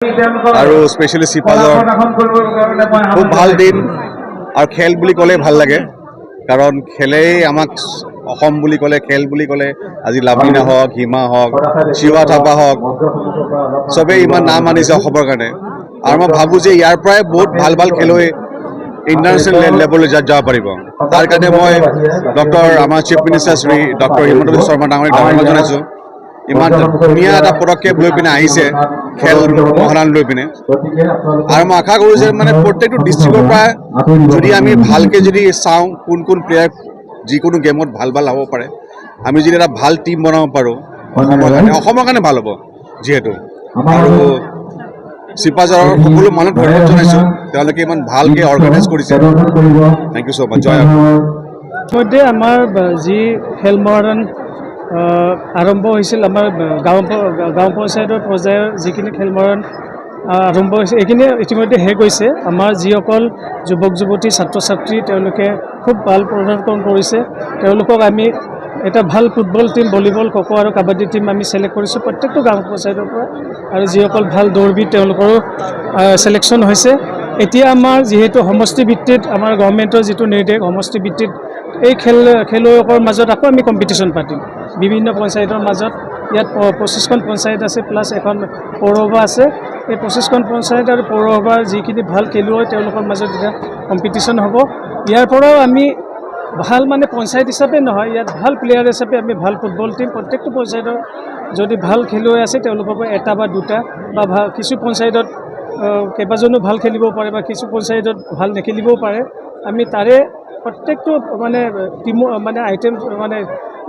আৰু স্পেচিয়েলি চিপাঝাৰ খুব ভাল দিন। আৰু খেল বুলি ক'লে ভাল লাগে, কাৰণ খেলেই আমাক অসম বুলি ক'লে, খেল বুলি ক'লে আজি লাভলীনা হওক, হিমা হওক, শিৱা থাপা হওক, চবেই ইমান নাম আনিছে অসমৰ কাৰণে। আৰু মই ভাবোঁ যে ইয়াৰ পৰাই বহুত ভাল ভাল খেলুৱৈ ইণ্টাৰনেশ্যনেল লেভেললৈ যাব পাৰিব। তাৰ কাৰণে মই ডক্টৰ আমাৰ chief minister Shri doctor Himanta Biswa Sarma ডাঙৰীয়াক ধন্যবাদ জনাইছোঁ। ইমান ধুনীয়া এটা পদক্ষেপ লৈ পিনে আহিছে খেল মহাৰণ লৈ পিনে। আৰু মই আশা কৰোঁ যে মানে প্ৰত্যেকটো ডিষ্ট্ৰিক্টৰ পৰা যদি আমি ভালকৈ যদি চাওঁ কোন কোন প্লেয়াৰ যিকোনো গেমত ভাল ভাল হ'ব পাৰে, আমি যদি এটা ভাল টীম বনাব পাৰোঁ, অসমৰ কাৰণে ভাল হ'ব যিহেতু। আৰু চিপাঝাৰৰ সকলো মানুহক ধন্যবাদ জনাইছোঁ, তেওঁলোকে ইমান ভালকৈ অৰ্গেনাইজ কৰিছে। Thank you so much. জয় অসম। ইতিমধ্যে আমাৰ যি খেল মহাৰণ আৰম্ভ হৈছিল, আমাৰ গাঁও পঞ্চায়তৰ পৰ্যায়ৰ যিখিনি খেল মহাৰণ আৰম্ভ হৈছে, এইখিনি ইতিমধ্যে শেষ হৈছে। আমাৰ যিসকল যুৱক যুৱতী, ছাত্ৰ ছাত্ৰী, তেওঁলোকে খুব ভাল প্ৰদৰ্শন কৰিছে। তেওঁলোকক আমি এটা ভাল ফুটবল টীম, ভলীবল, খো আৰু কাবাডী টীম আমি ছিলেক্ট কৰিছোঁ প্ৰত্যেকটো গাঁও পঞ্চায়তৰ পৰা। আৰু যিসকল ভাল দৌৰবিদ, তেওঁলোকৰো ছিলেকশ্যন হৈছে। এতিয়া আমাৰ যিহেতু সমষ্টিভিত্তিত আমাৰ গভৰ্ণমেণ্টৰ যিটো নিৰ্দেশ, সমষ্টিভিত্তিত এই খেলুৱৈসকলৰ মাজত আকৌ আমি কম্পিটিশ্যন পাতিম বিভিন্ন পঞ্চায়তৰ মাজত। ইয়াত 25খন পঞ্চায়ত আছে, প্লাছ এখন পৌৰসভা আছে। এই 25খন পঞ্চায়ত আৰু পৌৰসভাৰ যিখিনি ভাল খেলুৱৈ, তেওঁলোকৰ মাজত এতিয়া কম্পিটিশ্যন হ'ব। ইয়াৰ পৰাও আমি ভাল মানে পঞ্চায়ত হিচাপে নহয়, ইয়াত ভাল প্লেয়াৰ হিচাপে আমি ভাল ফুটবল টীম, প্ৰত্যেকটো পঞ্চায়তৰ যদি ভাল খেলুৱৈ আছে, তেওঁলোকৰ পৰা এটা বা দুটা বা ভাল, কিছু পঞ্চায়তত কেইবাজনো ভাল খেলিব পাৰে বা কিছু পঞ্চায়তত ভাল নেখেলিবও পাৰে। আমি তাৰে প্ৰত্যেকটো মানে টীমৰ মানে আইটেম মানে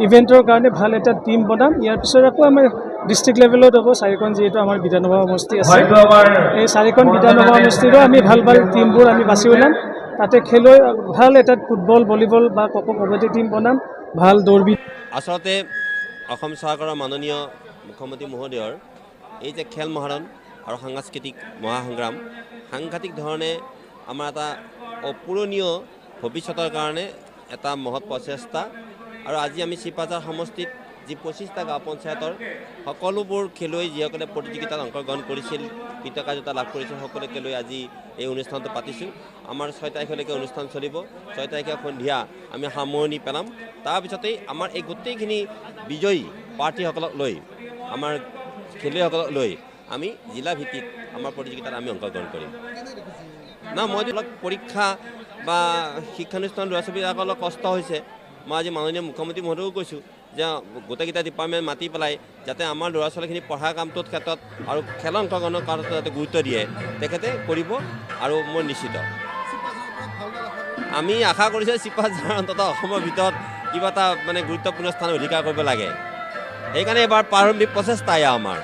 ইভেণ্টৰ কাৰণে ভাল এটা টীম বনাম। ইয়াৰ পিছত আকৌ আমাৰ ডিষ্ট্ৰিক্ট লেভেলত হ'ব। চাৰিখন যিহেতু আমাৰ বিধানসভা সমষ্টি আছে, এই চাৰিখন বিধানসভা সমষ্টিৰো আমি ভাল ভাল টীমবোৰ আমি বাছি ওলাম। তাতে খেলুৱৈ ভাল এটা ফুটবল, ভলীবল বা খো খো, কাবাডী টীম বনাম, ভাল দৌৰবিদ। আচলতে অসম চৰকাৰৰ মাননীয় মুখ্যমন্ত্ৰী মহোদয়ৰ এই যে খেল মহাৰণ আৰু সাংস্কৃতিক মহাসংগ্ৰাম, সাংঘাতিক ধৰণে আমাৰ এটা অপূৰণীয় ভৱিষ্যতৰ কাৰণে এটা মহৎ প্ৰচেষ্টা। আৰু আজি আমি চিপাঝাৰ সমষ্টিত যি 25টা গাঁও পঞ্চায়তৰ সকলোবোৰ খেলুৱৈ, যিসকলে প্ৰতিযোগিতাত অংশগ্ৰহণ কৰিছিল, কৃতকাৰ্যতা লাভ কৰিছিল, সকলোকে লৈ আজি এই অনুষ্ঠানটো পাতিছোঁ। আমাৰ 6 তাৰিখলৈকে অনুষ্ঠান চলিব। 6 তাৰিখে সন্ধিয়া আমি সামৰণি পেলাম। তাৰপিছতেই আমাৰ এই গোটেইখিনি বিজয়ী প্ৰাৰ্থীসকলক লৈ, আমাৰ খেলুৱৈসকলক লৈ আমি জিলা ভিত্তিত আমাৰ প্ৰতিযোগিতাত আমি অংশগ্ৰহণ কৰিম। না, মই অলপ পৰীক্ষা বা শিক্ষানুষ্ঠান ল'ৰা ছোৱালীবিলাকৰ অলপ কষ্ট হৈছে। মই আজি মাননীয় মুখ্যমন্ত্ৰী মহোদয়কো কৈছোঁ যে গোটেইকেইটা ডিপাৰ্টমেণ্ট মাতি পেলাই যাতে আমাৰ ল'ৰা ছোৱালীখিনি পঢ়া কামটোৰ ক্ষেত্ৰত আৰু খেল অংশগ্ৰহণৰ ক্ষেত্ৰত যাতে গুৰুত্ব দিয়ে, তেখেতে কৰিব আৰু মই নিশ্চিত। আমি আশা কৰিছোঁ চিপাঝাৰ অন্ততঃ অসমৰ ভিতৰত কিবা এটা মানে গুৰুত্বপূৰ্ণ স্থান অধিকাৰ কৰিব লাগে। সেইকাৰণে এইবাৰ প্ৰাৰম্ভিক প্ৰচেষ্টা এয়া আমাৰ।